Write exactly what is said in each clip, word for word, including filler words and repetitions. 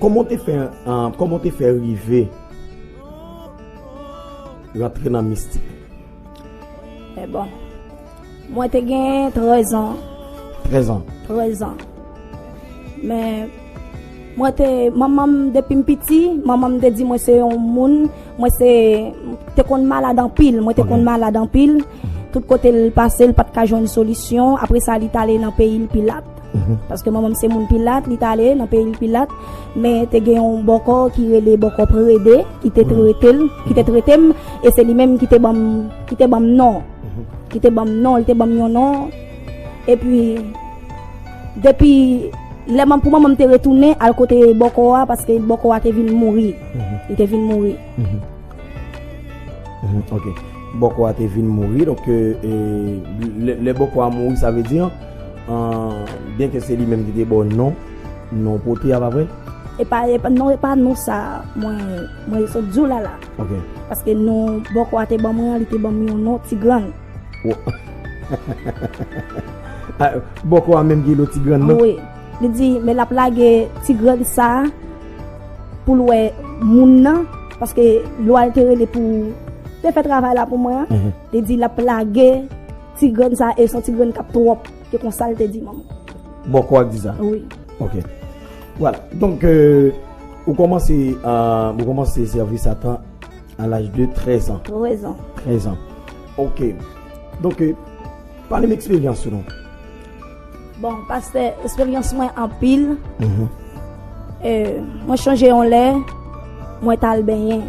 Kòman w te fè, ah, kòman w te fè rive rantre nan mistik? Men bon, mwen te gen trèz an. Trèz an. Trèz an. Men mwen te, manman m, depi m piti, manman m te di mwen se yon moun, mwen se, te konn malad anpil, mwen te konn malad anpil. Tout kote l pase, l pa t ka jwenn solisyon. Apre sa, li t ale nan peyi l Pilat. Paske manman m se moun Pilat, li t ale nan peyi l Pilat. Men te gen yon bòkò ki rele bòkò Prede, ki te trete l, ki te trete m, e se li menm ki te ban m, ki te ban m non. Ki te ban m non, li te ban m yon non. Epi, depi lè manm, pou manman m te retounen al kote bòkò a, paske bòkò a te vin mouri. Li te vin mouri. Mhm, ok. Bòkò a te vin mouri, donk, euh, e, lè, lè bòkò a mouri, sa vle di, an, byenke se li menm ki te ba w non, non pote a, pa vre? E pa, e pa, non, e pa non sa mwen, mwen sot di w la la. Ok. Paske non bòkò a te ban mwen an, li te ban m yon non Tigrann. Wo- Ah, bòkò a menm ki lo Tigrann nan? Wi. Li di, men l ap lage Tigrann sa a pou l wè moun nan, paske lwa l te rele pou te fè travay la pou mwen an. Li di l ap lage Tigrann sa a, e se yon Tigrann k ap twòp. Se konsa l te di manman. Bòkò a k di sa? Wi. Ok. Vwala. Donk, euh, ou kòmanse, euh, ou kòmanse sèvi Satan a laj de trèz an. Trèz an. Trèz an. Ok. Donk, euh, pale m eksperyans ou non. Bon, pastè, eksperyans mwen anpil. E, mwen chonje yon lè, mwen t al benyen.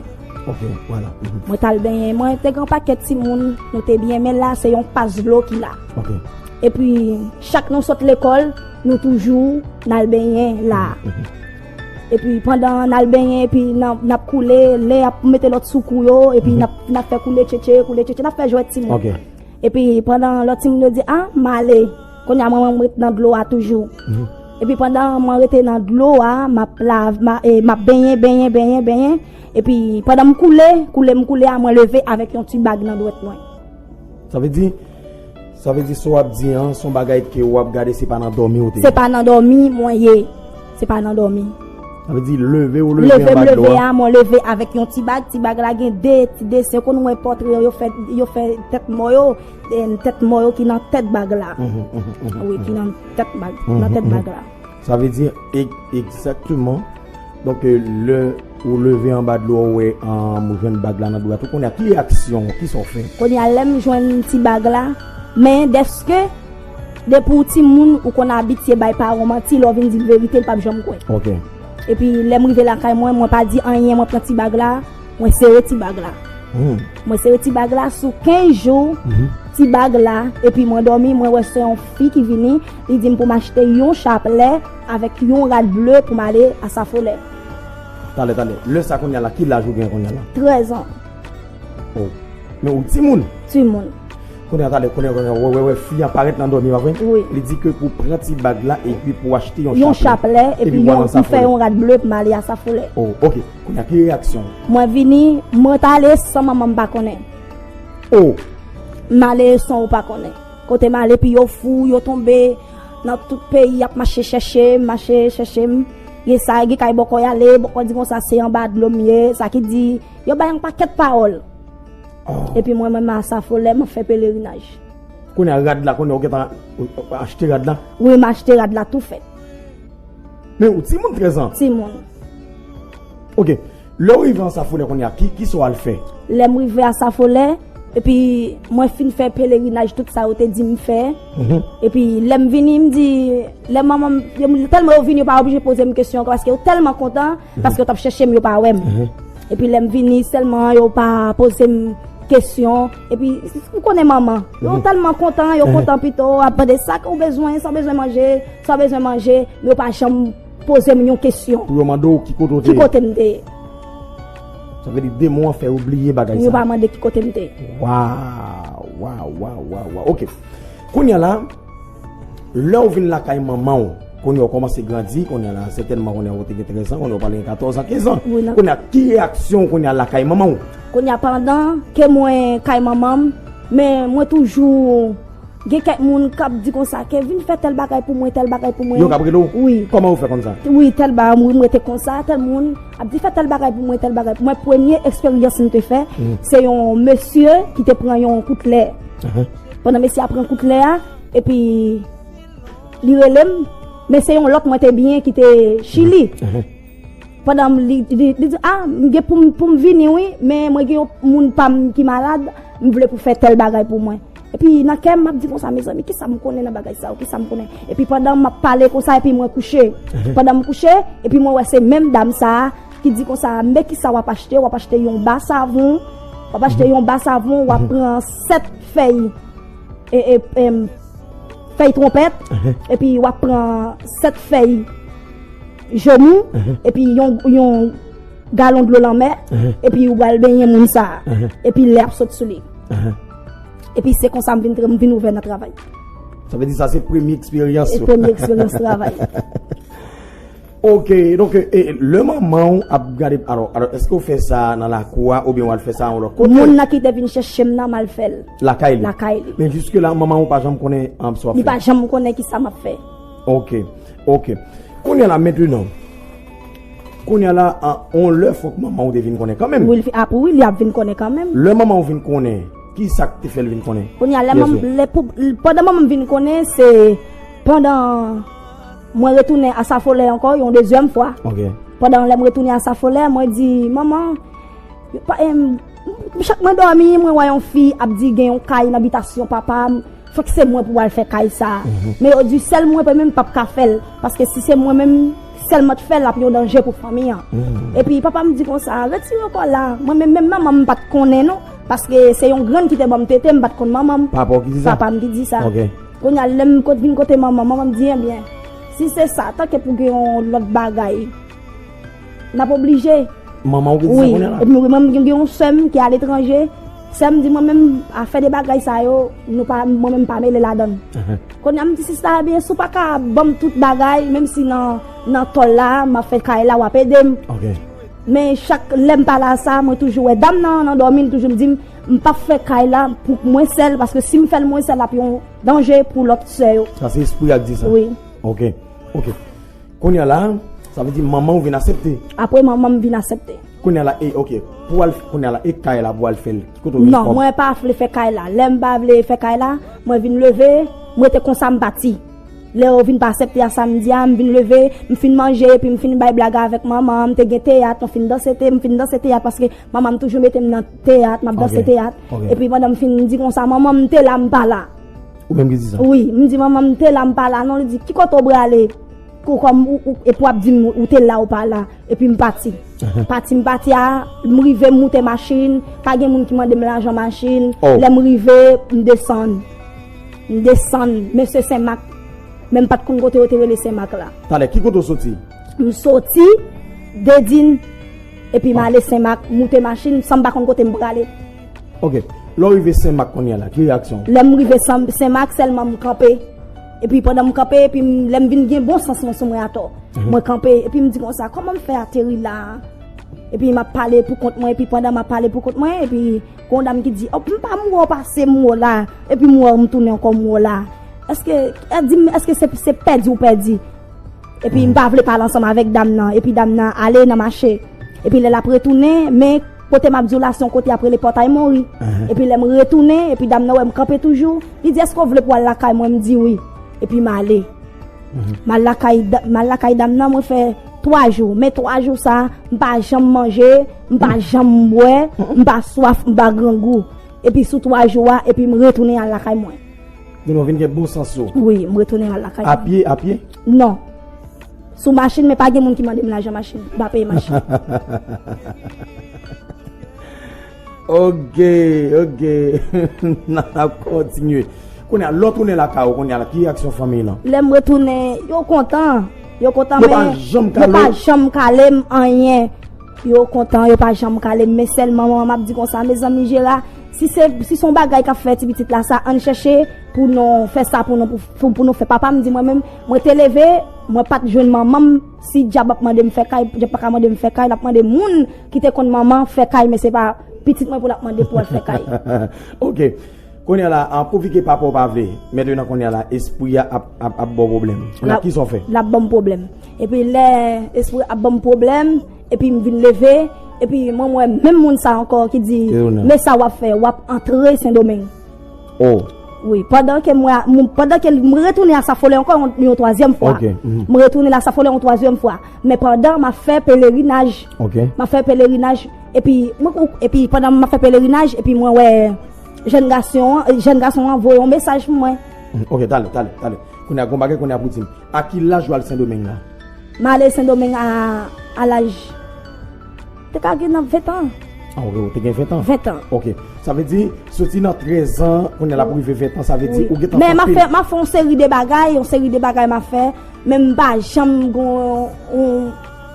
Ok, vwala. Mhm. Mwen t al benyen. Mwen te gen yon pakèt timoun, nou te byen, men la, se yon pas dlo ki la. Ok. Epi, chak nou sot lekòl, nou toujou n al benyen la. Epi, pandan n al benyen, epi n ap, n ap koule, lè y ap mete lòt sou kou yo, epi n ap, n ap fè koule tchetche, koule tchetche, n ap fè jwèt timoun. Ok. Epi, pandan lòt timoun yo di, a, m ale. Kounye a, mwen, mwen ret nan dlo a toujou. Epi, pandan mwen rete nan dlo a, m ap la, m a, e, m ap benyen, benyen, benyen, benyen. Epi, pandan m koule, koule, m koule a, mwen leve avèk yon ti bag nan dwèt mwen. Sa vle di, sa vle di sa w ap di an, se yon bagay ke w ap gade, se pa nan dòmi ou te ye. Se pa nan dòmi mwen ye. Se pa nan dòmi. Sa vle di, leve ou leve anba dlo a? Leve m leve a, mwen leve avèk yon ti bag. Ti bag la gen de ti desen, konn wè pòtre yo, yo fè, yo fè tèt mò yo, e, tèt mò yo ki nan tèt bag la. Wi, ki nan tèt bag, nan tèt bag la. Sa vle di, e, egzakteman, donk, e, lè ou leve anba dlo a, ou wè, an, ou jwenn bag la nan dwèt ou, kounye a, ki reyaksyon w, kisa w fè? Kounye a, lè m jwenn ti bag la, men dèske, depi w timoun, ou konn abitye bay paran w manti, lè w vin di l verite, l p ap janm kwè. Ok. Epi, lè m rive lakay mwen, mwen pa di anyen, mwen pran ti bag la, mwen sere ti bag la. Mwen sere ti bag la sou kenz jou, ti bag la, epi mwen dòmi, mwen wè se yon fi ki vini, li di m pou m achte yon chaplè avèk yon rad ble pou m ale Asafolè. Talè, talè. Lè sa kounye a la, ki laj ou gen kounye a la? Trèz an. Oh. Men ou timoun? Timoun. Kounye a talè, kounye a, kounye a, wè, wè, wè, fi a parèt nan dòmi, pa vre? Wi. Li di ke pou pran ti bag la epi pou achte yon chaplè. Yon chaplè, epi yon, pou fè yon rad ble pou m ale Asafolè. Oh, ok. Kounye a, ki reyaksyon? Mwen vini, mwen t ale san manman m pa konnen. Oh. M ale san ou pa konnen. Kote m ale, epi yo fou, yo tonbe nan tout peyi, y ap mache chèche m, mache chèche m. Gen sa, gen kay bòkò y ale, bòkò di konsa, se anba dlo m ye, sa ki di, yo bay yon pakèt pawòl. Oh. Epi mwen menm Asafolè, m ap fè pelerinaj. Kounye a rad la, kounye a ou gentan achte rad la? Wi, m achte rad la tou fèt. Men ou timoun trèz an? Timoun. Ok. Lè w rive Asafolè kounye a, ki, kisa w al fè? Lè m rive Asafolè, epi mwen fin fè pelerinaj, tout sa yo te di m fè. Epi lè m vini, m di, lè manman m, yo, tèlman yo vini, yo pa oblije poze m kesyon ankò, paske yo tèlman kontan, paske yo t ap chèche m, yo pa wè m. Epi lè m vini, sèlman yo pa poze m kesyon. Epi, ou konnen manman, yo tèlman kontan, yo kontan pito, ap mande sa ke w bezwen, sa w bezwen manje, sa w bezwen manje, men yo pa janm poze m yon kesyon. Pou yo mande w ki kote w te ye. Ki kote m te ye. Sa vle di demon an fè yo bliye bagay sa. Yo pa mande ki kote m te ye. Waw, waw, waw, waw, waw. Ok. Kounye a la, lè w vin lakay manman w, kounye a w kòmanse grandi, kounye a la, sètènman kounye a w te gen trèz an, kounye a w pral gen katòz an, kenz an. Wi, nan. Kounye a, ki reyaksyon w kounye a lakay manman w? Kounye a, pandan ke mwen kay manman m, men mwen toujou Gen kèk moun k ap di konsa, "Kevin, fè tèl bagay pou mwen, tèl bagay pou mwen." Yo k ap rele w? Wi. Kòman ou fè konn sa? Wi, tèl bagay, m rete konsa, tèl moun ap di, "Fè tèl bagay pou mwen, tèl bagay pou mwen." Premye eksperyans m te fè, se yon mesye ki te pran yon kout lè. Pandan mesye a pran kout lè a, epi li rele m, men se yon lòt mwen te byen ki te Chili. Pandan m, li, li, li di, "Ah, m gen pou m, pou m vini, wi, men mwen gen yon moun pa m ki malad, m vle pou fè tèl bagay pou mwen." Epi nan kè m, m ap di konsa, "Mezanmi, kisa m konnen nan bagay sa yo, kisa m konnen?" Epi pandan m ap pale konsa, epi mwen kouche. Pandan m kouche, epi mwen wè se menm dam sa a ki di konsa, "Men kisa w ap achte, w ap achte yon ba savon, w ap achte yon ba savon, w ap pran sèt fèy, e, e, em, fèy twonpèt, epi w ap pran sèt fèy jemou, epi yon, yon galon dlo lanmè, epi ou pral benyen moun sa a, epi lè ap sot sou li." Epi se konsa m vin, m vin ouvè nan travay. Sa vle di sa se premye eksperyans ou? E premye eksperyans travay. Ok, donk, e, e, lè manman w ap gade, alò, alò, èske w fè sa nan lakou a, oubyen w al fè sa yon lòt kote? Moun nan ki te vin chèche m nan, m al fè l. Lakay li? Lakay li. Men jiske la, manman w pa janm konnen, um, sa w ap fè? Li pa janm konnen ki sa m ap fè. Ok, ok. Kounye a la, mentenan, kounye a la, an, on lè fòk manman w te vin konnen kanmenm. Wi, li fi-, apre, wi, li ap vin konnen kanmenm. Lè manman w vin konnen, ki sa k te fè l vin konnen? Kounye a, lè manm, lè pou, pandan manman m vin konnen, se pandan mwen retounen Asafolè ankò, yon dezyèm fwa. Ok. Pandan lè m retounen Asafolè, mwen di, "Manman, yo pa, em, chak mwen dòmi, mwen wè yon fi ap di gen yon kay nan bitasyon papa m, fòk se mwen pou al fè kay sa a." Men yo di, "Sèl mwen, mwen menm, m p ap ka fè l, paske si se mwen menm, sèl mwen t fè l, l ap yon danje pou fanmi an." Epi papa m di konsa, "Retire kò la." Mwen menm, menm manman m pa t konnen non, paske se yon grann ki te ban m tete, m pa t konn manman m. Papa w ki di sa? Papa m ki di sa. Ok. Kounye a, lè m kot-, vin kote manman, manman m di, "Ebyen, si se sa, tanke pou gen yon lòt bagay, n ap oblije." Manman w ki di sa kounye a la? Wi. Epi mwen, mwen, gen, gen yon sè m ki aletranje. Sè m di, "Mwen menm, afè de bagay sa yo, nou pa, mwen menm pa mele ladan l." Kounye a, m di, "Sista, ebyen, si w pa ka ban m tout bagay, menm si nan, nan tòl la, m ap fè kay la, w ap ede m." Ok. Men chak lè m pale a sa, mwen toujou wè dam nan, nan dòmi, l toujou m di m, "M p ap fè kay la pou mwen sèl, paske si m fè l mwen sèl, l ap yon danje pou lòt sè yo." Sa se espri a k di sa? Wi. Ok, ok. Kounye a la, sa vle di manman w vin aksepte? Apre manman m vin aksepte. Kounye a la, e, ok. Pou al, kounye a la, e kay la pou al fè l? Ki kote w vin? Non, mwen pa vle fè kay la. Lè m pa vle fè kay la, mwen vin leve, m rete konsa, m pati. Lè yo vin pa aksepte a samdi a, m vin leve, m fin manje, epi m fin bay blag avèk manman, m te gen teyat, m fin danse te-, m fin danse teyat paske manman m toujou mete m nan teyat, m ap danse teyat. Ok, ok. Epi pandan m fin di konsa, "Manman, m te la, m pa la." Ou menm ki di sa? Wi, m di, "Manman, m te la, m pa la." Non, li di, "Ki kote w prale?" Kou kòm ou, ou, epi w ap di m ou te la, ou pa la. Epi m pati. Pati, m pati a, m rive, m moute machin, pa gen moun ki mande m lajan machin. Oh. Lè m rive, m desann. M desann, mesye Senmak. Men m pa t konn kote yo te rele Senmak la. Talè, ki kote w soti? M soti Dedin, epi m ale Senmak, moute machin, san m pa konn kote m prale. Ok. Lè w rive Senmak kounye a la, ki reyaksyon w? Lè m rive Sen-, Senmak, sèlman m kanpe. Epi pandan m kanpe, epi m, lè m vin gen bon sans mwen sou mwen atò. Mwen kanpe, epi m di konsa, "Kòman m fè ateri la a?" Epi m ap pale pou kont mwen, epi pandan m ap pale pou kont mwen, epi gon dam ki di, "Oh, m pa, m wè w pase, m wè w la." Epi m wè w, m tounen ankò, m wè w la. Èske, e, di m, èske se, se pèdi ou pèdi? Epi m pa vle pale ansanm avèk dam nan. Epi dam nan ale nan mache. Epi lè l ap retounen, men kote m ap di w la, se yon kote y ap rele Pòtay Mori. Epi lè m retounen, epi dam nan wè m kanpe toujou, li di, "Èske w vle pou w al lakay mwen?" M di, "Wi." Epi m ale. M al lakay da-, m al lakay dam nan, mwen fè twa jou. Men twa jou sa, m pa janm manje, m pa janm bwè, m pa swaf, m pa grangou. Epi sou twa jou a, epi m retounen al lakay mwen. Kounye a w vin gen bon sans ou. Wi, m retounen al lakay mwen. A pye, a pye? Non. Sou machin, men pa gen moun ki mande m lajan machin. M pa peye machin. Ok, ok. N ap kontinye. Kounye a, lè w tounen lakay ou, kounye a, ki reyaksyon fanmi lan? Lè m retounen, yo kontan. Yo kontan, men yo pa janm kale m anyen. Yo kontan, yo pa janm kale m, men sèlman manman m ap di konsa, "Mezanmi, Jera, si se, si se yon bagay k ap fè ti pitit la sa, ann chèche pou nou fè sa pou nou, pou, pou nou fè." Papa m di mwen menm, mwen te leve, mwen pa t jwenn manman m, si dyab ap mande m fè kay, dyab pa ka mande m fè kay, l ap mande moun ki te konn manman fè kay, men se pa pitit mwen pou l ap mande pou al fè kay. Ok. Kounye a la, an, pou vi ke papa w pa vle, mentnan kounye a la, espri a ap, ap, ap ba w pwoblèm. Kounye a, kisa w fè? L ap ban m pwoblèm. Epi lè espri a ap ban m pwoblèm, epi m vin leve, epi mwen, m wè menm moun sa ankò ki di, men sa w ap fè, w ap antre Sendomeng. Oh. Wi, pandan ke mwen, mwen, pandan ke m retounen a Safolè ankò yon, yon twazyèm fwa. Ok, mhm. M retounen a Safolè yon twazyèm fwa. Men pandan m ap fè pelerinaj. Ok. M ap fè pelerinaj, epi, mwen, epi pandan m ap fè pelerinaj, epi mwen wè jèn gason an, jèn gason an voye yon mesaj pou mwen. Mm, ok, talè, talè, talè. Kounye a, gon bagay kounye a pou di m. A ki laj w al Sendomeng la? M ale Sendomeng a, a laj, te ka gen nan ven an. Ah, ok, ou te gen ven an? Ven an. Ok. Sa vle di, soti nan trèz an, kounye a l ap rive ven an, sa vle di, wi, ou gentan fè anpil. Men m ap fè, m ap fè yon seri de bagay, yon seri de bagay m ap fè, men m pa janm gon, yon,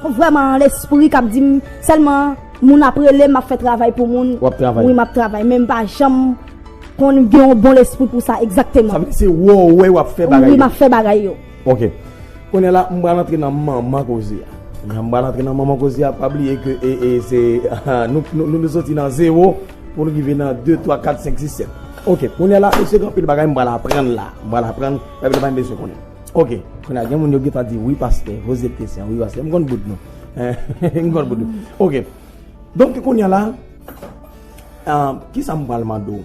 vrèman lespri k ap di m, sèlman moun ap rele m, m ap fè travay pou moun. W ap travay? Wi, m ap travay, men m pa janm konn gen yon bon lespri pou sa egzakteman. Sa vle di se wè w wè w ap fè bagay yo? Wi, m ap fè bagay yo. Ok. Kounye a la, m pral antre nan manman koze a. Kounye a, m pral antre nan manman koze a. Pa bliye ke e, e, se, nou, nou, nou, nou soti nan zewo pou nou rive nan de, twa, kat, senk, sis, sèt. Ok, kounye a la, mesye, gen anpil bagay m pral aprann la. M pral aprann, pa bliye, pa m bezwen konnen. Ok, kounye a, gen moun yo gentan di, "Wi, pastè, poze l kesyon, wi, pastè." M konn bout nou. M konn bout nou. Ok. Donk, kounye a la, ah, kisa m pral mande w?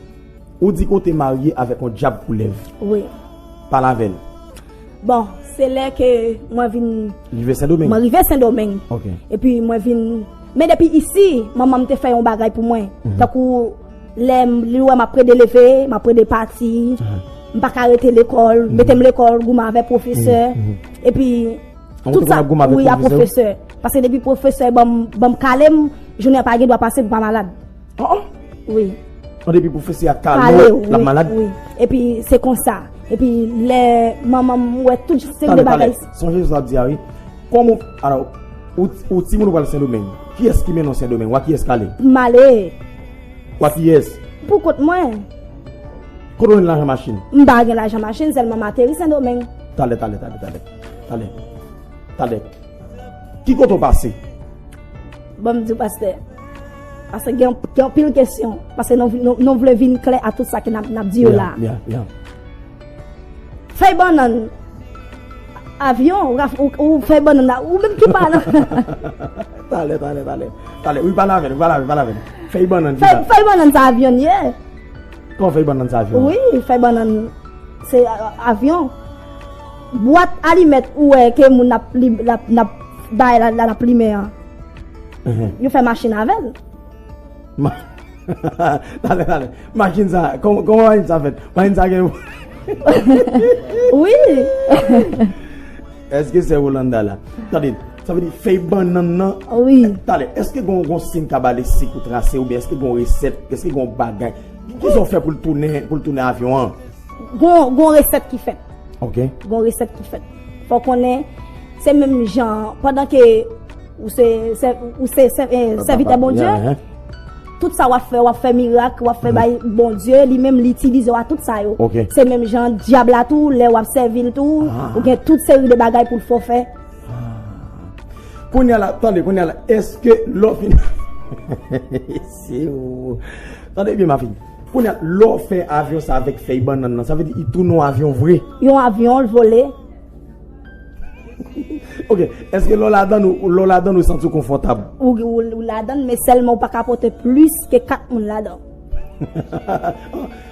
Ou di ke w te marye avèk yon dyab koulèv. Wi. Pale avè n. Bon, se lè ke mwen vin... Rive Sendomeng? Mwen rive Sendomeng. Ok. Epi mwen vin... Men depi isi, manman m te fè yon bagay pou mwen. Mhm. Tankou lè m, li wè m ap plede leve, m ap plede pati, mhm, m pa ka rete lekòl, mhm, mete m lekòl, goumen avèk pwofesè. Mhm, mhm. Epi An, tout sa, wi, a pwofesè. Pwofesè. Paske depi pwofesè ban m, ban m kale m, jounen an pa gen dwa pase pou pa malad. Oh, oh. Wi. An, depi pwofesè a kale w, l ap malad? Wi. Epi se konsa. Epi lè manman m wè tout seri de bagay. Tande, tande. Sonje sa w ap di a, wi. Kòman, alò, ou, ou timoun ou pral Sendomeng. Kiyès ki mennen w Sendomeng? W a kiyès k ale? M ale. W a kiyès? Pou kont mwen. Kote w jwenn lajan machin? M pa gen lajan machin, sèlman m ateri Sendomeng. Talè, talè, talè, talè. Talè. Talè. Ki kote w pase? Ban m di w, pastè. Paske gen, gen anpil kesyon. Paske nou, nou, nou vle vin klè a tout sa ke n ap, n ap di yo la. Ya, ya, ya. Fèy bannann, avyon, ou, ou, ou fèy bannann la, ou menm ki pa nan. Talè, talè, talè. Talè, wi, pale avè n, pale avè n, pale avè n. Fèy bannann, ki sa? Fèy, fèy bannann sa avyon ye. Kòman fèy bannann sa avyon? Wi, fèy bannann se, a, avyon. Bwat alimèt ou wè ke moun ap lim-, ap, ap bay la, la, l ap limen an. Mhm. Yo fè machin avè l. Ma-, talè, talè. Machin sa, kòman, kòman machin sa fèt? Machin sa gen... Wi. Èske sè Rolanda la? Tande, sa vle di fèy bannann nan? Wi. Talè, èske gon, gon siy kabalestik ou trase oubyen èske gon resèt, èske gon bagay? Kisa w fè pou l tounen, pou l tounen avyon an? Gon, gon resèt ki fèt. Ok. Gon resèt ki fèt. Fò w konnen, se menm jan, pandan ke ou se, se, ou se, se, eh, sèvitè Bondye, yeah, yeah, tout sa w ap fè, w ap fè mirak, w ap fè bay Bondye, li menm li itilize w a tout sa yo. Ok. Se menm jan dyab la tou, lè w ap sèvi l tou, ou gen tout seri de bagay pou l fè w fè. Ah. Kounye a la, tande, kounye a la, èske lè w fin... Se ou. Tande byen, ma fille. Kounye a, lè w fè avyon sa avèk fèy bannann nan, sa vle di li tounen yon avyon vre? Yon avyon, l vole. Ok, èske lè w ladann ou, lè w ladann ou santi w konfòtab? Ou, ou, ou ladann, men sèlman ou pa ka pote plis ke kat moun ladan.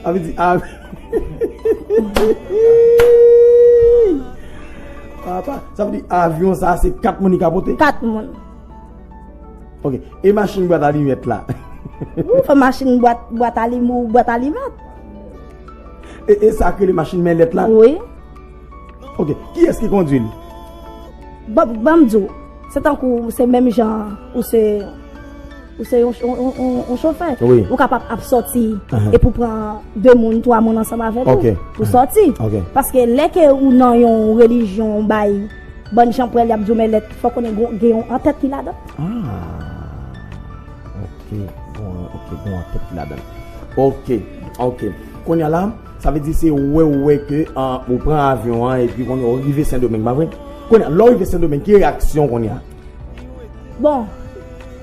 Sa vle di, av-, papa, sa vle di avyon sa se kat moun li ka pote? Kat moun. Ok, e machin bwat alimèt la? Ou fè machin bwat, bwat alim-, ou bwat alimèt. E, e sa k rele machin mèlèt la? Wi. Ok, kiyès ki kondwi l? Ban, ban m di w, se tankou se menm jan ou se, ou se yon, yon, yon, yon, yon chofè. Wi. Ou kapab ap sòti epi w pran de moun, twa moun ansanm avèk ou pou sòti. Ok. Paske lè ke ou nan yon relijyon, yon bay, bann jan prèl y ap di w mèlèt, fò w konnen gon, gen yon antèt ki ladan. Ah. Ok, bon, ok, gon antèt ki ladan. Ok, ok. Kounye a la, sa vle di se wè ou wè ke, ah, ou pran avyon an epi kounye a ou rive Sendomeng, pa vre? Kounye a, lè w rive Sendomeng, ki reyaksyon w kounye a? Bon,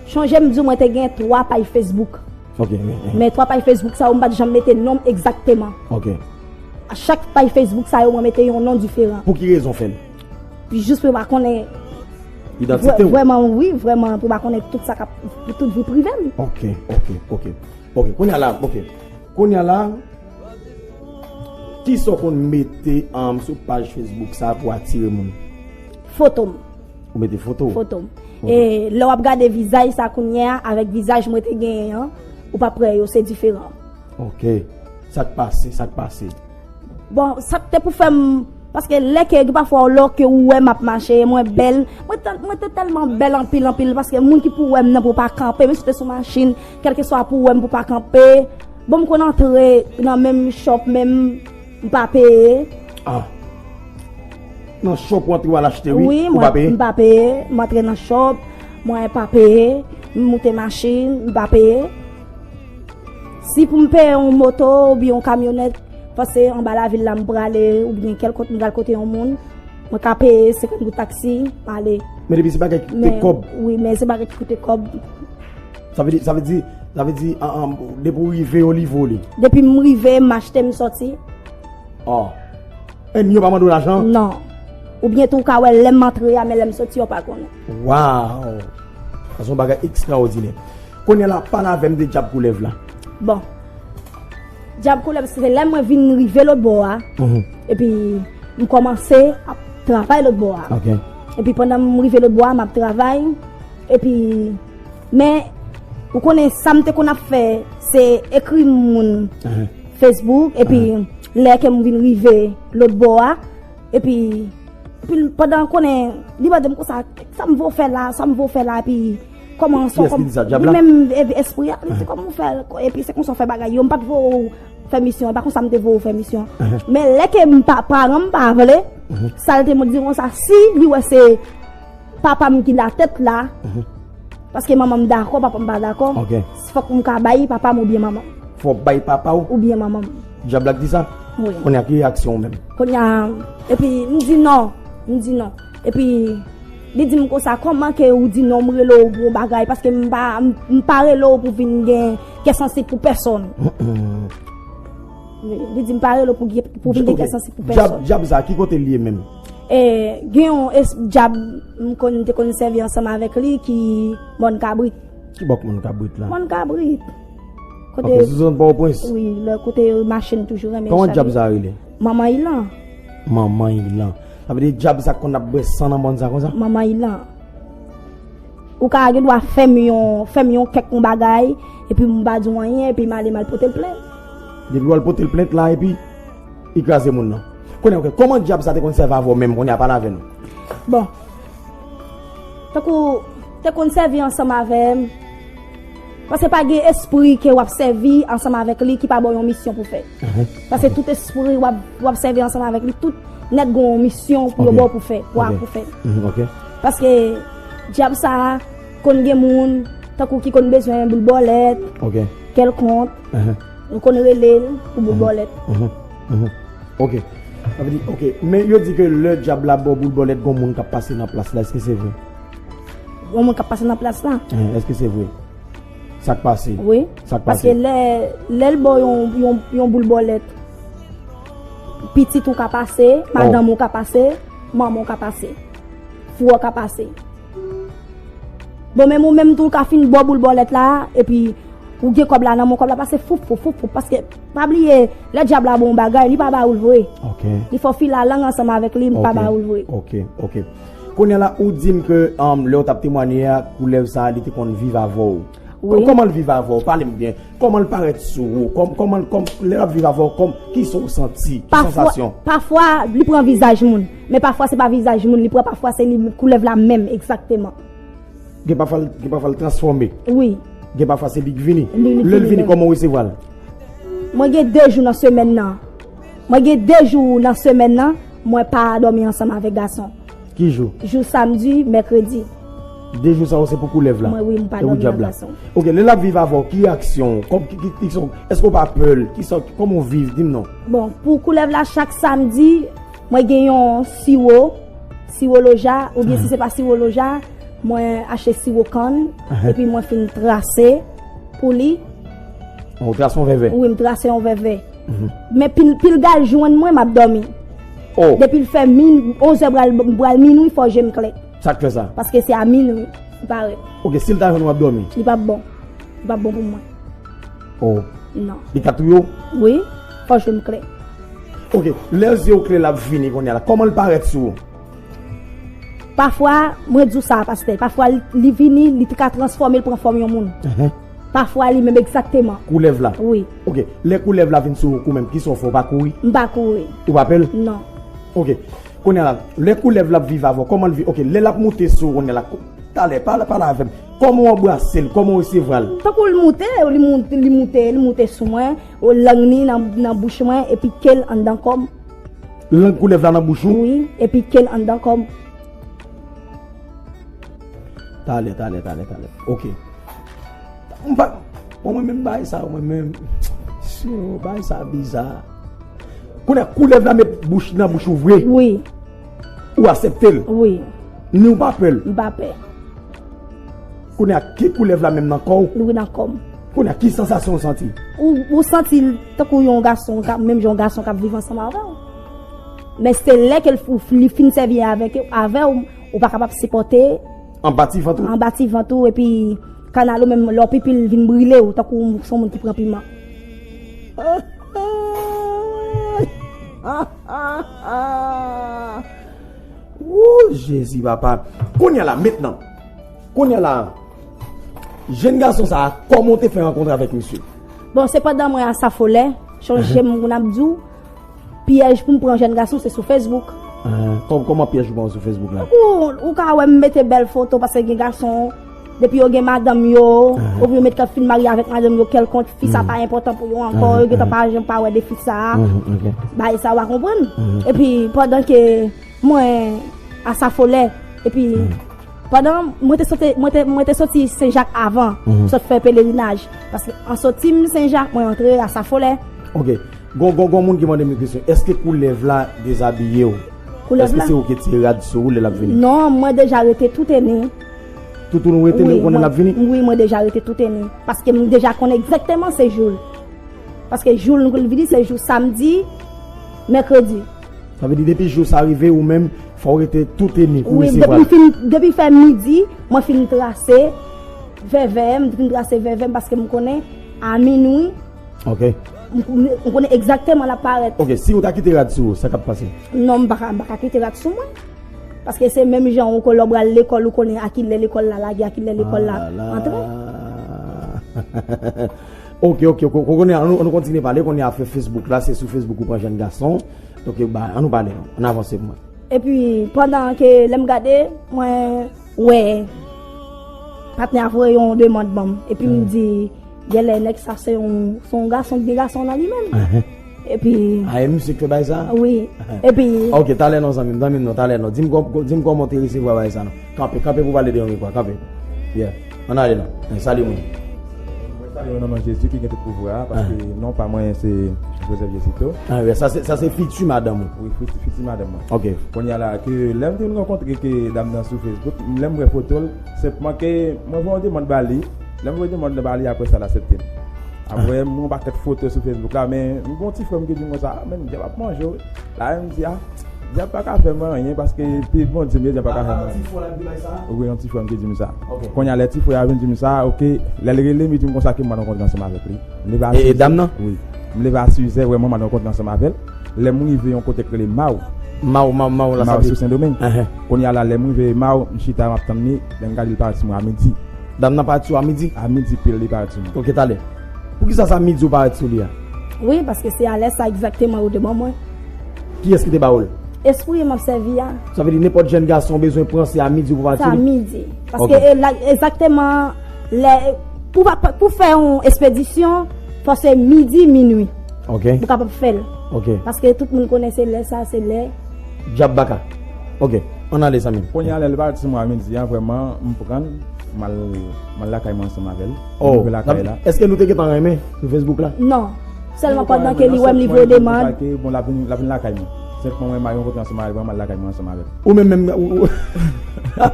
chonje m di w mwen te gen twa paj Facebook. Ok, ok, ok. Men twa paj Facebook sa yo, m pa t janm mete non m egzakteman. Ok. A chak paj Facebook sa yo, mwen mete yon non diferan. Pou ki rezon fè l? Jis pou yo pa konnen. Idantite w? Vrèman, wi, vrèman, pou yo pa konnen tout sa k ap, tout vi prive m. Ok, ok, ok. Ok, kounye a la, ok. Kounye a la, kisa w konn mete, um, sou paj Facebook sa pou atire moun? Foto m. Ou mete foto? Foto m. Ok. E lè w ap gade vizaj sa kounye a, avèk vizaj mwen te genyen an, ou p ap wè yo, se diferan. Ok. Sa k pase, sa k pase? Bon, sa k te pou fè m, paske lè ke gen pafwa lè ke ou wè m ap mache, mwen bèl, mwen te, mwen te tèlman bèl anpil, anpil, paske moun ki pou wè m nan pou pa kanpe, menm si w te sou machin, kèlkeswa pou wè m pou pa kanpe. Bon, m konn antre nan menm shop, menm m pa peye. Ah. Nan shop ou antre w al achte, wi, wi, ou pa peye? Mwen, m pa peye, m antre nan shop, mwen pa peye, m moute machin, m pa peye. Si pou m peye yon moto oubyen yon kamyonèt, paske anba lavil la m prale, oubyen kèlkòt m pral kote yon moun, mwen ka peye senkant goud taksi, m ale. Men depi se bagay ki koute kòb. Wi, men se bagay ki koute kòb. Sa vle di, sa vle di, sa vle di, an, an, depi w rive, yo livre w li. Depi m rive, m achte, m sòti. Oh. Ènmi yo pa mande w lajan? Non. Oubyen tou, ou ka wè lè m antre a, men lè m sòti, yo pa konnen. Waw! Sa se yon bagay ekstraòdinè. Kounye a la, pale avè m de djab koulèv la. Bon. Djab koulèv, se lè mwen vin rive lòt bò a. Mhm. Epi, m kòmanse ap travay lòt bò a. Ok. Epi, pandan m rive lòt bò a, m ap travay. Epi, men, ou konnen sa m te konn ap fè, se ekri moun, mhm, Facebook, epi, mhm, lè ke m vin rive lòt bò a, epi, epi pandan konnen, li mande m konsa, sa m vo fè la, sa m vo fè la, epi kòman sa. Kiyès ki di sa, djab la? Li menm, e, espri a, li di, mhm, kòman w fè, epi se konsa w fè bagay yo, m pa t vo w fè misyon, e pa konsa m te vo w fè misyon. Mhm. Men lè ke m pa, paran m pa vle, mhm, sa l te di konsa, si li wè se papa m ki latèt la, mhm, paske manman m dakò, papa m pa dakò. Ok. Fòk m ka bay papa m oubyen manman m. Fò w bay papa w? Oubyen manman m. Djab la k di sa? Wi. Kounye a, ki reyaksyon w menm? Kounye a, epi m di non. M di non. Epi, li di m konsa, kòman ke ou di non, m rele w pou yon bagay, paske m pa, m, m pa rele w pou vin gen kè sansib pou pèsonn. Mm-mm. Wi, li di m pa rele w pou gen, pou vin gen kè sansib pou pèsonn. Djab, djab sa, ki kote l ye menm? E, gen yon es-, djab, m konn, te konn sèvi ansanm avèk li, ki Mòn Kabrit. Ki bò k Mòn Kabrit la? Mòn Kabrit. Kote, ok, sou zòn Pòtoprens? Wi, lè kote machin toujou renmen chape. Kòman djab sa rele? Manman Ilan. Manman Ilan. Sa vle di djab sa konn ap bwè san nan mòn sa konsa? Manman Ilan. Ou ka gen dwa fè m yon, fè m yon kèk yon bagay, epi m pa di w anyen, epi m ale m al pote l plent. Depi w al pote l plent la, epi li kraze moun nan. Kounye a, ok, kòman djab sa te konn sèvi avè w menm, kounye a pale avè nou? Bon. Tankou, te konn sèvi ansanm avè m. Paske pa gen espri ke w ap sèvi ansanm avèk li ki pa ba w yon misyon pou fè. Mhm. Paske tout espri w ap, w ap sèvi ansanm avèk li, tout nèt gen yon misyon pou yo ba w pou fè, pou a pou fè. Mhm, ok. Paske djab sa a konn gen moun, tankou ki konn bezwen boul bòlèt, ok, kèlkonk. Mhm. Nou konn rele l pou boul bòlèt. Mhm. Mhm. Ok. Sa vle di, ok. Men yo di ke lè djab la ba w boul bòlèt, gon moun k ap pase nan plas la. Èske se vre? Gon moun k ap pase nan plas la? Eh, èske se vre? Sa k pase? Wi. Sa k pase? Paske lè, lè l ba w yon, yon, yon boul bòlèt, pitit ou ka pase, oh, madanm ou ka pase, manman w ka pase, frè w ka pase. Bon, menm ou menm tou, ou ka fin ba w boul bòlèt la, epi ou gen kòb la nan men w, kòb la pase foup, foup, foup, foup. Paske, pa bliye, lè dyab la ba w yon bagay, li pa ba ou l vre. Ok. Li fè w file lang ansanm avèk li, li pa ba ou l vre. Ok, ok. Kounye a la, ou di m ke, um, lè w t ap temwanye a, koulèv sa a, li te konn viv avè w. Wi. Kò-, kòman l viv avè w? Pale m byen. Kòman l parèt sou ou? Kòm-, kòman, kòm, lè l ap viv avè w, kòm, kisa w santi? Ki sansasyon? Pafwa, pafwa, li pran vizaj moun. Men pafwa, se pa vizaj moun li pran, pafwa, se li, koulèv la menm, egzakteman. Gen pafwa, l, gen pafwa l transfòme. Wi. Gen pafwa se li k vini. Li, li vini menm. Lè l vini, kòman w resevwa l? Mwen gen de jou nan semèn nan. Mwen gen de jou nan semèn nan, mwen pa dòmi ansanm avèk gason. Ki jou? Jou samdi, mèkredi. De jou sa yo se pou koulèv la? Mwen, wi, m pa dòmi ak gason. E pou dyab la? Ok, lè l ap viv avè w, ki reyaksyon w? Kòm, ki, ki, ki, èske w pa pè l? Kisa, kòman w viv? Di m non. Bon, pou koulèv la, chak samdi, mwen gen yon siwo, siwo loja, oubyen si se pa siwo loja, mwen achte siwo kann, epi mwen fin trase pou li. Ou trase yon vèvè. Wi, m trase yon vèvè. Men pil, pil gad jwenn mwen, m ap dòmi. Oh. Depi l fè min, onzè pral, pral minwi, fò je m klè. Sa k fè sa? Paske se a minwi li parèt. Ok, si l ta jwenn w ap dòmi? Li p ap bon. Li p ap bon pou mwen. Oh. Non. Li ka touye w? Wi, fò je m klè. Ok, lè zye w klè l ap vini kounye a la, kòman l parèt sou ou? Pafwa, mwen di w sa, pastè, pafwa li, li vini, li te ka transfòme, l pran fòm yon moun. Pafwa li menm egzakteman. Koulèv la? Wi. Ok, lè koulèv la vin sou ou menm, kisa w fè, ou pa kouri? M pa kouri. Ou pa pè l? Non. Ok, kounye a la, lè koulèv la ap viv avè w, kòman l viv? Ok, lè l ap moute sou ou kounye a la, talè, pale, pale avè m. Kòman w anbrase l? Kòman w resevwa l? Tankou l moute, li moute, li moute, li moute sou mwen, lang li nan, nan bouch mwen, epi ke l anndan kò m. Lang koulèv la nan bouch ou? Wi, epi ke l anndan kò m. Talè, talè, talè, talè. Ok. M pa, bon, mwen menm bagay sa, mwen menm, si bagay sa biza. Kounye a koulèv la met bouch nan bouch ou vre? Wi. Ou aksepte l? Wi. Ni ou pa pè l? M pa pè. Kounye a ki koulèv la menm nan kò w? Li nan kò m. Kounye a ki sansasyon ou santi? Ou, ou santi l tankou yon gason, ka, menm jan yon gason k ap viv ansanm avè w. Men se lè ke l, li fin sèvi avèk, avè w, ou pa kapab sipòte. Anba ti vant ou? Anba ti vant ou, epi kanal ou menm, lè w pipi l vin brile w, tankou w se yon moun ki pran piman. Wou, Jezi, papa. Kounye a la, mentnan. Kounye a la, jèn gason sa a, kòman w te fè rankontre avèk misye? Bon, se pandan mwen a Safolè, chonje m, moun ap di w, pyèj pou m pran jèn gason, se sou Facebook. Ah, kò-, kòman pyèj ou pran sou Facebook la? Ou, ou ka wè m mete bèl foto, paske gen gason, depi yo gen madanm yo, oubyen yo met kè fin marye avèk madanm yo kèlkonk, fi sa pa enpòtan pou yo ankò, yo gentan pa janm pa wè de fi sa a. Bagay sa, w a konprann? Epi, pandan ke mwen a Safolè, epi pandan mwen te soti, mwen te, mwen te soti Senjak avan, sot fè pelerinaj. Paske an soti m Senjak, mwen antre a Safolè. Ok. Gon, gon, gon moun ki mande m yon kesyon. Èske koulèv la dezabiye w? Koulèv la? Èske se ou ki tire rad sou ou lè l ap vini? Non, mwen deja rete touteni. Toutouni ou rete, ou konnen l ap vini? Wi, mwen deja rete touteni. Paske m deja konnen egzakteman se jou l. Paske jou l nou vini, se jou samdi, mèkredi. Sa vle di depi jou sa rive, ou menm, fò w rete touteni pou resevwa l. Wi, depi m fin, depi fè midi, mwen fin trase vèvè m, fin trase vèvè m, paske m konnen a minwi, ok, m, m, m konnen egzakteman l ap parèt. Ok, si ou ta kite rad sou ou, sa k ap pase? Non, m pa ka, m pa ka kite rad sou mwen. Paske se menm jan ou konnen lè w pral lekòl, ou konnen a kilè lekòl la lage, a kilè lekòl la antre. Ok, ok, ok, ok, kounye a, ann nou, ann nou kontinye pale, kounye a afè Facebook la, se sou Facebook ou pran jèn gason. Donk, ba, ann nou pale, ann avanse pou mwen. Epi, pandan ke lè m gade, mwen wè patnè a voye yon demann ban m. Epi m di, genlè nèg sa se yon, se yon gason ki gen gason nan li menm. Epi. A, e misye k fè bagay sa? Wi. Epi. Ok, talè non, zanmi m, zanmi m non, talè non. Di m kò-, di m kòman w te resevwa bagay sa non. Kanpe, kanpe pou pale de yon mikwo, kanpe. Yeah. Ann ale non. Salye moun. Mwen salye w nan non Jezi ki gen tout pouvwa a, paske non pa mwen se Joseph Jesito. Ah, wi, sa se, sa se fiti madanm ou? Wi, fiti, fiti madanm mwen. Ok. Kounye a la, ke lè m te vin rankontre ke dam nan sou Facebook, lè m wè foto l, senpman ke mwen voye yon demann ba li. Lè m voye demann nan ba li, apre sa, l aksepte m. Apre, m wè yon pakèt foto sou Facebook la, men m gen yon ti frè m ki di m konsa, "Ah, men dyab ap manje w." La, m di, "Ah, dyab pa ka fè mwen anyen, paske pi Bondye m ye, dyab pa ka fè mwen anyen." Wi, yon ti frè m ki di m sa. Kounye a, lè ti frè a vin di m sa, ok, lè l rele m, li di m konsa ke m pral rankontre ansanm avèk li. M leve a sizè. E, e dam nan? Wi. M leve a sizè, vrèman, m al rankontre ansanm avè l. Lè m rive yon kote k rele Maw. Maw, Maw, Maw la, Maw sa sou Sendomeng. Kounye a la, lè m rive Maw, m chita, m ap tann li. Lè m gade, li parèt sou mwen a midi. Dam nan parèt sou a midi? A midi pil, li parèt sou mwen. Ok, talè. Poukisa sa midi ou parèt sou li a? Wi, paske se a lè sa egzakteman yo te ban mwen. Kiyès ki te ba ou l? Espri m ap sèvi a. Sa vle di nenpòt jèn gason bezwen pran, se a midi pou pati li? Se a midi. Paske e la, egzakteman, lè, pou, pou fè yon espedisyon, fò se midi, minwi. Ok. Pou kapab fè l. Ok. Paske tout moun konnen se lè sa, se lè. Dyab baka. Ok. Ann ale, zanmi m. Kounye a, lè l pati sou mwen a midi a, vrèman, m pran l, m al, m al lakay mwen ansanm avè l. Oh, m rive lakay la. Èske nou te gentan renmen sou Facebook la? Non. Sèlman pandan ke li wè m, li voye demann. Bon, l ap vin, l ap vin lakay mwen. Senpman, mwen, m al rankontre ansanm avè l, mwen, m al lakay mwen ansanm avè l. Ou menm menm, ou, ou, ah,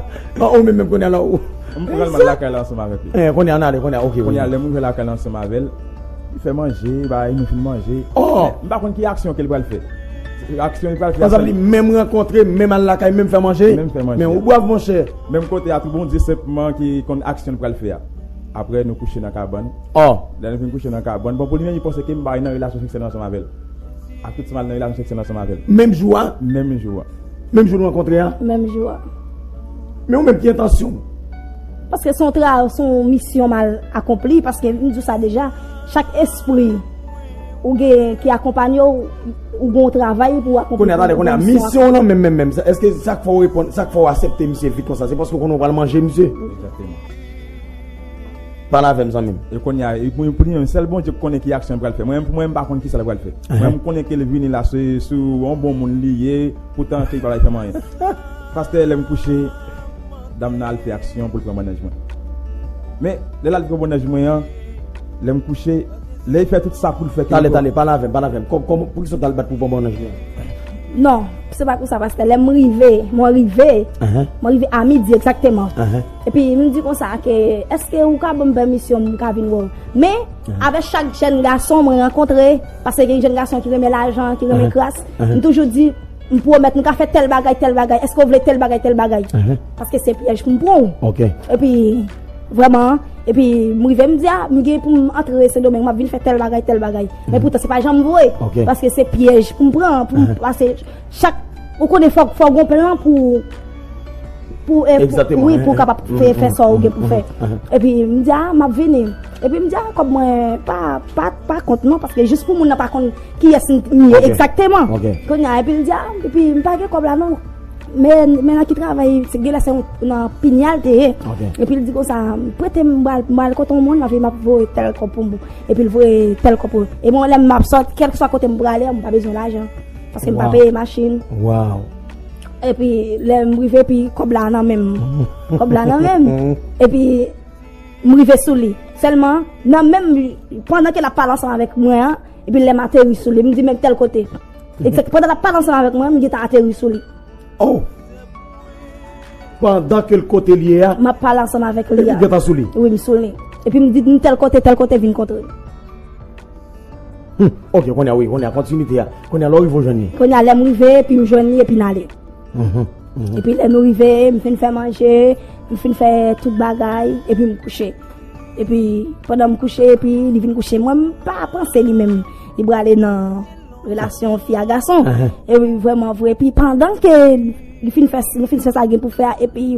ou menm menm kounye a la, ou. M pran l, m al lakay la ansanm avèk li. Eh, kounye a, ann ale, kounye a, ok, kounye a, lè m rive lakay la ansanm avè l, Li fè manje, bay, nou fin manje. Oh! Men m pa konn ki aksyon ke l pral fè. Aksyon li pral fè. Sa vle di, menm rankontre, menm al lakay, menm fè manje. Menm fè manje. Men ou brav, monchè. Menm kote a tou, Bondye senpman ki konn aksyon l pral fè a. Apre, nou kouche nan kabann. Oh! Lè nou fin kouche nan kabann, bon, pou li menm, li panse ke m pa nan relasyon seksyèl ansanm avè l. Ak tout sa m al nan relasyon seksyèl ansanm avè l. Menm jou a? Menm jou a. Menm jou nou rankontre a? Menm jou a. Men ou menm, ki entansyon w? Paske se yon tra-, se yon misyon m al akonpli, paske m di w sa deja, chak espri ou gen ki akonpanye w, ou gen yon travay pou w akonpli. Kounye a, tande, kounye a, misyon w nan menm, menm, menm, èske sa k fè w reponn, sa k fè w aksepte misye vit konsa, se paske w konnen w pral manje misye? Egzakteman. Pale avè m, zanmi m. E kounye a, e pou, pou li menm, sèl Bondye k konnen ki aksyon l pral fè. Mwen menm, pou mwen, m pa konn kisa l pral fè. Mwen, m konnen ke l vini la, se sou yon bon moun li ye, poutan ke li pa bay fè m anyen. Pastè, lè m kouche, dam nan al fè aksyon pou l pran bannaj mwen. Men, lè l al pran bannaj mwen an, lè m kouche, lè l fè tout sa pou l fè ke... Tande, tande, pale avè m, pale avè m. Kò-, kòman, poukisa w t al bat pou pran bannaj mwen? Non, se pa pou sa, pastè. Lè m rive, mwen rive, mwen rive a midi egzakteman. Epi m di konsa ke, èske ou ka ban m pèmisyon m ka vin wè w? Men, avèk chak jèn gason mwen rankontre, paske gen jèn gason ki renmen lajan, ki renmen kras, m toujou di, m pwomèt nou ka fè tèl bagay, tèl bagay, èske w vle tèl bagay, tèl bagay? Paske se pyèj pou m pran w. Epi, vrèman, epi m rive, m di, a, m gen pou m antre Sendomeng, m ap vin fè tèl bagay, tèl bagay. Men poutan, se pa janm vre, paske se pyèj pou m pran, pou m pase chak, ou konnen, fòk, fòk gon plan pou, pou, e, pou, wi, pou w kapab fè, fè sa w gen pou fè. Epi m di, a, m ap vini. Epi m di, a, kòb mwen pa, pa, pa kont non, paske jis pou moun nan pa konn kiyès m ye egzakteman. Kounye a, epi l di, a, epi m pa gen kòb la non. Men, men nan ki travay, se genlè se yon, nan pinyal te ye. Epi l di konsa, prete m, m pral, m pral kote yon moun, epi m ap voye tèl kòb pou m. Epi l voye tèl kòb pou. E mwen, lè m ap sòti, kèlkeswa kote m prale, m pa bezwen lajan. Paske m pa peye machin. Epi lè m rive, epi kòb la nan men m. Kòb la nan men m. Epi m rive sou li. Sèlman, nan menm, pandan ke l ap pale ansanm avèk mwen an, epi lè m ateri sou li, m di, men tèl kote. Egzak, pandan l ap pale ansanm avèk mwen, m gentan ateri sou li. Oh! Pandan ke l kote l ye a, m ap pale ansanm avèk li a. Epi w gentan sou li? Wi, m sou li. Epi m di, m tèl kote, tèl kote, vin kontre. Hmm, ok, kounye a, wi, kounye a, kontinite a. Kounye a, lè w rive, w jwenn li. Kounye a, lè m rive, epi m jwenn li, epi n ale. Mhm, mhm. Epi lè nou rive, m fin fè manje, m fin fè tout bagay, epi m kouche. Epi, pandan m kouche, epi li vin kouche. Mwen, m pa panse li menm, li prale nan relasyon fi a gason. Epi, vrèman vre. Epi, pandan ke li fin fè, li fin fè sa gen pou fè a, epi,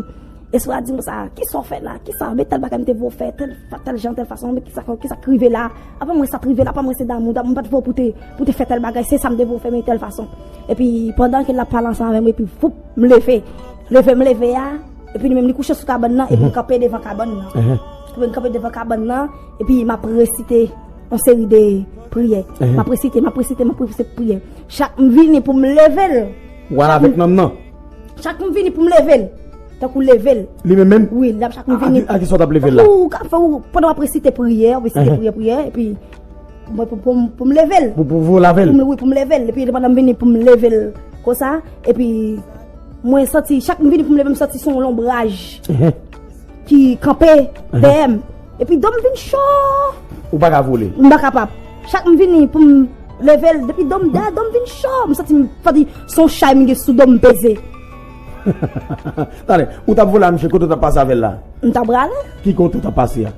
espri a di m sa, kisa w fè la? Kisa? Men tèl bagay m te voye w fè, tèl, tèl jan, tèl fason, men kisa, kisa k rive la? Apa mwen sa t rive la, apa mwen se damou, damou, m pa t voye w pou te, pou te fè tèl bagay, se sa m te voye w fè, men tèl fason. Epi, pandan ke l ap pale ansanm avè m, epi, foup, m leve. Leve m leve a, epi li menm li kouche sou kabann nan, epi m kanpe devan kabann nan. Epi m kanpe devan kabann nan, epi m ap resite yon seri de priyè. M ap resite, m ap resite, m ap resite priyè. Chak m vini pou m leve l. W al avèk nanm nan? Chak m vini pou m leve l. Tankou leve l. Li menm menm? Wi, l ap chak m vini. A, a ki sa w t ap leve l la? Tankou w ka fè, w, pandan w ap resite priyè, w resite priyè, priyè, epi mwen pou, pou, pou m leve l. Pou, pou, pou lave l? Pou m, wi, pou m leve l. Epi pandan m vini pou m leve l konsa, epi mwen santi, chak m vini pou m leve, m santi se yon lonbraj ki kanpe dèyè m. Epi do m vin cho. Ou pa ka vole? M pa kapab. Chak m vini pou m leve l, depi do m, dèyè do m vin cho. M santi m, santi se yon chay m gen sou do m peze. Tande, ou t ap vole a misye, kote w t ap pase avè l la? M t ap rale. Ki kote w t ap pase a?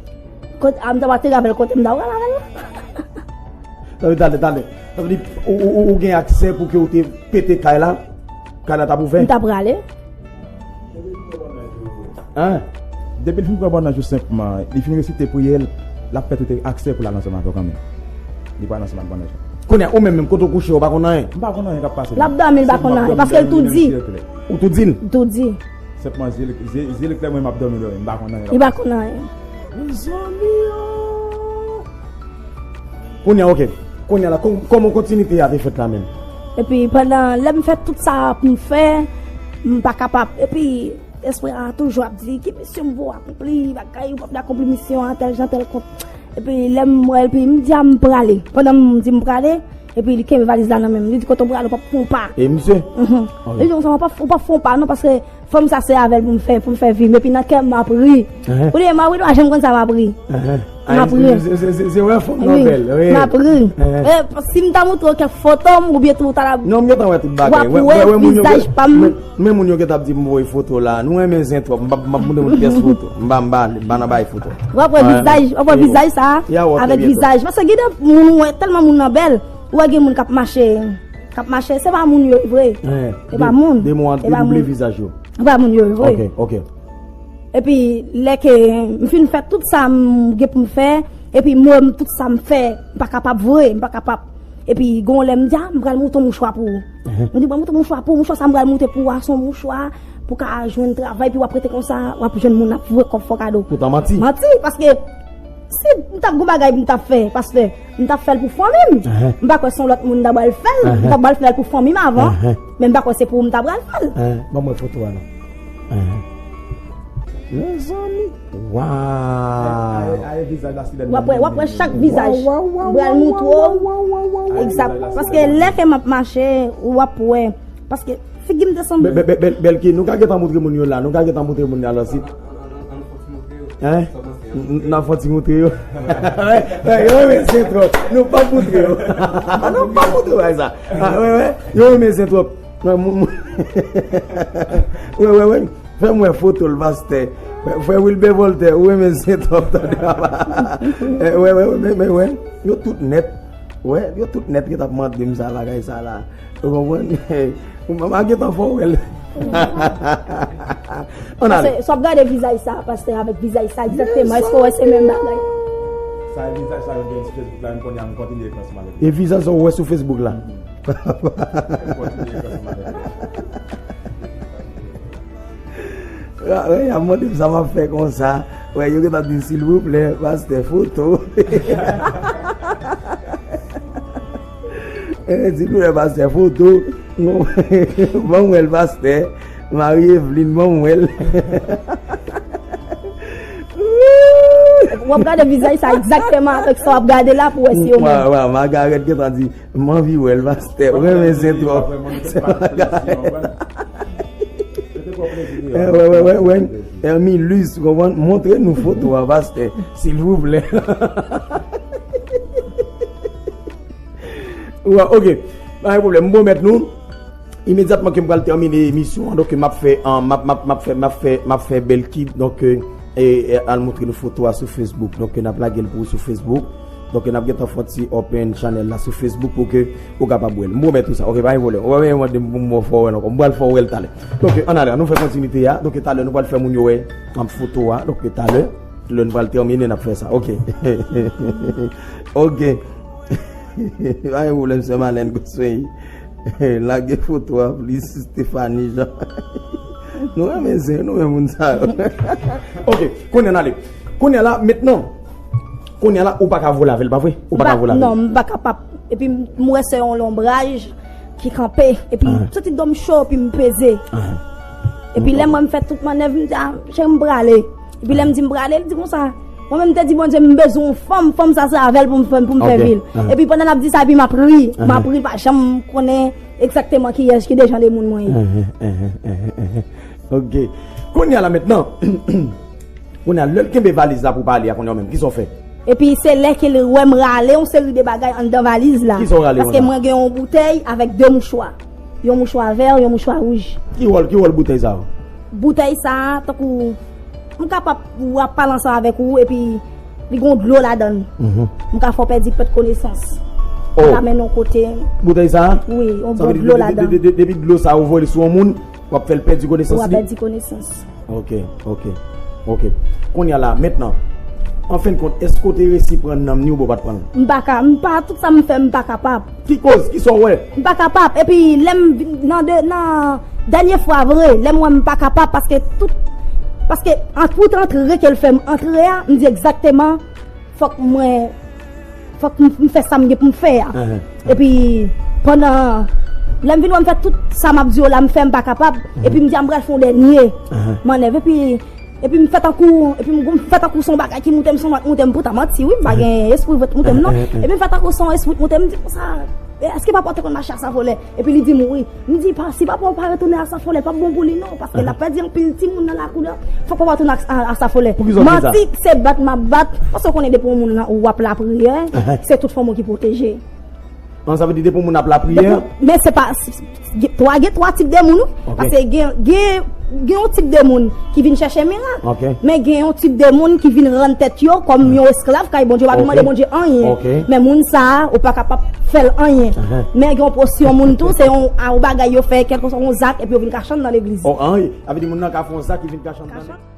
Kot, a, m t ap ateri avè l kote m t ap rale avè l la. Tande, tande, tande. Sa vle di, ou, ou, ou, ou gen aksè pou ke ou te pete kay la? Kay la t ap ouvè? M t ap rale. Hein? Depi l fin pran bannaj ou senpman, li fin resite priyè l, l ap fè tout aksè pou l al ansanm avè w kanmenm. Li pral ansanm ak bannaj la. Kounye a, ou menm, menm kote w kouche, ou pa konn anyen? M pa konn anyen k ap pase. L ap dòmi, l pa konn anyen, paske l tou di. Ou tou di l? Tou di. Senpman, zye l, zye, zye l klè, mwen, m ap dòmi, dòmi, m pa konn anyen. Li pa konn anyen. Mezanmi, oh! Kounye a, ok. Kounye a la, kò-, kòman kontinite a te fèt la menm? Epi pandan, lè m fè tout sa pou m fè, m pa kapab. Epi espri a toujou ap di, ki misyon m pou akonpli, bagay, ou p ap akonpli misyon an, tèl jan, tèl kont. Epi lè m wè l, epi m di a m prale. Pandan m di m prale, epi li kenbe valiz la nan men m. Li di, kote w prale, ou p ap fè yon pa. E misye? Mhm. Li di, ou p ap, ou p ap fè yon pa non, paske fanm sa se avè l pou m fè, pou m fè vi m. Epi nan kè m, m ap ri. Ou di, m ap ri, nou pa janm konn sa m ap ri. M ap ri. Se, se, se, se wè fanm nan bèl, wi. M ap ri. Eh. Eh, si m ta montre w kèk foto m, oubyen tou, w ta la. Non, m gentan wè tout bagay. W ap wè vizaj pa m. Men, men moun yo gentan ap di m voye foto la. Nou renmen zen twòp. M p ap, m p ap montre moun pyès foto. M pa, m pa, m pa nan bay foto. W ap wè vizaj, w ap wè vizaj sa, avèk vizaj. Paske gen de moun, ou wè, tèlman moun nan bèl, ou wè gen moun k ap mache, k ap mache, se pa moun yo vre. Se pa moun. De moun an double vizaj yo. Se pa moun yo vre. Ok, ok. Epi, lè ke m fin fè tout sa m gen pou m fè, epi mwen, m, tout sa m fè, m pa kapab vre, m pa kapab. Epi, gon lè m di, a, m pral monte yon mouchwa pou ou. M di, pral monte yon mouchwa pou ou, mouchwa sa m pral monte pou ou a, se yon mouchwa pou ka jwenn travay, epi w ap rete konsa, w ap jwenn moun ap voye kòb fè w kado. Poutan manti. Manti, paske si m t ap gon bagay m t ap fè, pastè, m t ap fè l pou fanmi m. M pa kwè se yon lòt moun m ta pral fè l. M ta pral fè l pou fanmi m avan. Men m pa kwè se pou ou m ta pral fè l. Ban mwen foto a non. Mezanmi. Waw. W ap wè, w ap wè chak vizaj. M pral montre w. Egzak. Paske lè ke m ap mache, w ap wè. Paske figi m te sanble. Bèlki, nou ka gentan montre moun yo la. Nou ka gentan montre moun yo la si. Hein? N ap fè ti montre yo. Yo renmen zen twòp. Nou p ap montre yo. Nou p ap montre yo sa. Yo renmen zen twòp. Wè, wè, wè. Fè m wè foto l, pastè. Frè Wilbè Vòltè, ou renmen zen twòp, tande papa. Wè, wè, wè, men, men, wè. Yo tout nèt. Wè, yo tout nèt ki t ap mande m sa, bagay sa la. Ou konprann? M a gentan fè w wè l. Ann ale. Pastè, si w ap gade vizaj sa, pastè, avèk vizaj sa, egzakteman, èske w wè se menm bagay? Sa e vizaj sa yo gen sou Facebook la, m konnen a, m kontinye ansanm avèk li. E vizaj sa w wè sou Facebook la? M kontinye ansanm avèk li. Wè, y ap mande m sa m ap fè konsa. Wè, yo gentan di m, silvouplè, pastè, foto. Silvouplè, pastè, foto. Ban m wè l, pastè. Marie Evelyne, ban m wè l. W ap gade vizaj sa egzakteman avèk sa w ap gade la pou wè si yo menm. Wè, wè, Margaret gentan di, m anvi wè l, pastè. Ou renmen zen twòp. Wè, wè, wè, wè. Hermilus, ou konprann? Montre nou foto a, pastè, silvouplè. Wè, ok. Pa gen pwoblèm. M pwomèt nou, imedyatman ke m pral tèmine emisyon an, donk m ap fè, an, m ap, m ap, m ap fè, m ap fè, m ap fè Bèlki, donk, e, e, al montre nou foto a sou Facebook. Donk, n ap lage l pou ou sou Facebook. Donk, n ap gentan fè yon ti open channel la sou Facebook pou ke ou kapab wè l. M pwomèt ou sa. Ok, pa gen pwoblèm. Ou pa bezwen mande m pou m fè w wè l ankò. M pral fè w wè l talè. Donk, ann ale, an nou fè kontinite a. Donk, talè, nou pral fè moun yo wè, an, foto a. Donk, talè, lè n pral tèmine, n ap fè sa. Ok. Ok. Pa gen pwoblèm, sè Malèn Goswey. Lage foto a plis, Stéphanie Jean. Nou renmen zen, nou renmen moun sa yo. Ok, kounye a n ale. Kounye a la, mentnan, kounye a la, ou pa ka vole avè l, pa vre? Ou pa ka vole avè l. Non, m pa kapab. Epi m wè se yon lonbraj ki kanpe. Epi m santi do m cho, epi m peze. Epi lè m wè m fè tout mannèv, m di, a, cheri, m prale. Epi lè m di m prale, li di konsa, mwen menm m te di Bondye, m bezwen yon fanm, fanm sa se avè l pou m fè, pou m fè vi l. Epi pandan l ap di sa, epi m ap ri, m ap ri, pa janm konnen egzakteman kiyès, ki de jan de moun mwen ye. Ok. Kounye a la mentnan, kounye a, lè l kenbe valiz la pou pale a, kounye a menm, kisa w fè? Epi se lè ke l wè m rale yon seri de bagay anndan valiz la. Kisa w rale konsa? Paske mwen gen yon boutèy avèk de mouchwa. Yon mouchwa vè, yon mouchwa wouj. Ki wòl, ki wòl boutèy sa yo? Boutèy sa a, tankou, m kapab, w ap pale ansanm avèk ou, epi li gon dlo ladan l. M ka fè w pèdi pèt konesans. Li ka mennen w kote. Boutèy sa a? Wi, yon bon dlo ladan. Sa vle di, de-, de-, de-, depi dlo sa a, ou voye l sou yon moun, w ap fè l pèdi konesans li? W ap pèdi konesans. Ok, ok, ok. Kounye a la, mentnan, an fen de kont, èske w te resi pran nanm ni oubyen w pa t pran l? M pa ka, m pa, tout sa m fè, m pa kapab. Ki koz? Kisa w wè? M pa kapab. Epi, lè m vin nan de, nan dènye fwa vre, lè m wè m pa kapab, paske tout, paske an tout antre ke l fè m antre a, m di egzakteman, fòk mwen, fòk m, m fè sa m gen pou m fè a. Epi, pandan, lè m vin wè m fè tout sa m ap di yo la, m fè, m pa kapab. Epi m di a m pral fè yon dènye mannèv. Epi, epi m fè tankou, epi m, m fè tankou se yon bagay ki moute m, se yon lòt moute m, poutan manti, wi, m pa gen espri vòt moute m, non. Epi m fè tankou se yon espri moute m, m di konsa, "Èske papa w te konn mache a Safolè?" Epi li di m, "Wi." M di, "Pa, si papa w pa retounen a Safolè, l p ap bon pou li non, paske l ap pèdi anpil timoun nan lakou li an. Fòk papa w tounen a, a, a Safolè." Pou ki sa w di sa? Manti, se bat m ap bat. Paske w konnen depi yon moun w ap lapriyè, se tout fanmi w ki pwoteje. An, sa vle di depi yon moun ap lapriyè? Men se pa, gen twa, gen twa tip de moun, wi. Ok. Paske gen, gen, gen yon tip de moun ki vin chèche mirak. Ok. Men gen yon tip de moun ki vin rann tèt yo kòm yon esklav kay Bondye, w pa vin Ok. mande Bondye anyen. Ok. Men moun sa a, ou pa kapab fè l anyen. Ahan. Men gen yon pòsyon moun tou, se yon, a, yon bagay yo fè, kèlkeswa yon zak, epi yo vin ka chante nan legliz. Oh, an, sa vle di moun nan ka fè yon zak ki vin ka chante nan legliz.